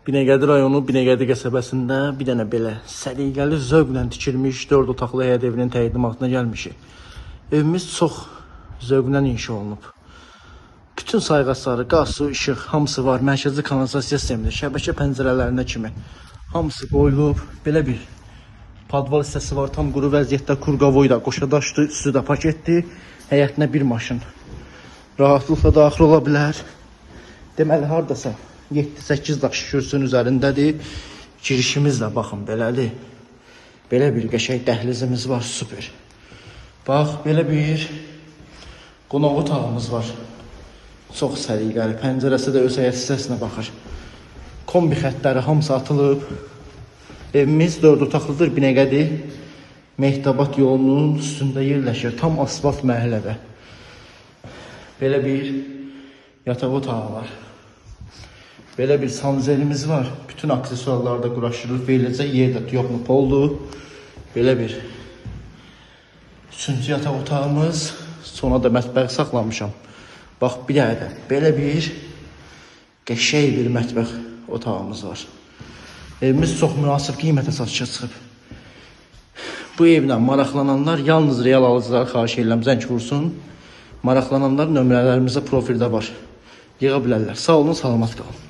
Binəqədi rayonu Binəqədi qəsəbəsində bir dənə belə səliqəli zövqlə tikilmiş 4 otaqlı həyət evinin təqdimatına gəlmişik. Evimiz çox zövqlə inşa olunub. Bütün sayğacları, qaz, su, işıq hamısı var. Mərkəzi kanalizasiya sistemində, şəbəkə pəncərələrinə kimi hamısı qoyulub. Belə bir padval hissəsi var, tam quru vəziyyətdə, kurqavoy da qoşadaşdır, üstü də paketdir. Həyətinə bir maşın rahatlıqla daxil ola bilər. Deməli, hardasa 7-8 daş kürsünün üzərindədir. Girişimiz də baxın belədir. Belə bir qəşəng dəhlizimiz var, super. Bax, belə bir qonaq otağımız var. Çox səliqəli, pəncərəsi də öz həyət hissəsinə baxır. Kombi xəttləri hamısı atılıb. Evimiz 4 otaqlıdır, Binəqədi Mehtabat yolunun üstündə yerləşir, tam asfalt məhəllədə. Belə bir yataq otağı var. Belə bir sanzelimiz var. Bütün aksesuarlar da quraşdırılıb veriləcək. Yer də tiyoplu poldur. Belə bir üçüncü yataq otağımız. Sonra da mətbəx saxlamışam. Bax, bir dənə də belə bir qəşəng bir mətbəx otağımız var. Evimiz çox münasib qiymətə satışa çıxıb. Bu evlə maraqlananlar yalnız real alıcıları xahiş edirəm, zəng vursun. Maraqlananlar nömrələrimizdə profildə var. Yığa bilərlər. Sağ olun, salamat qalın.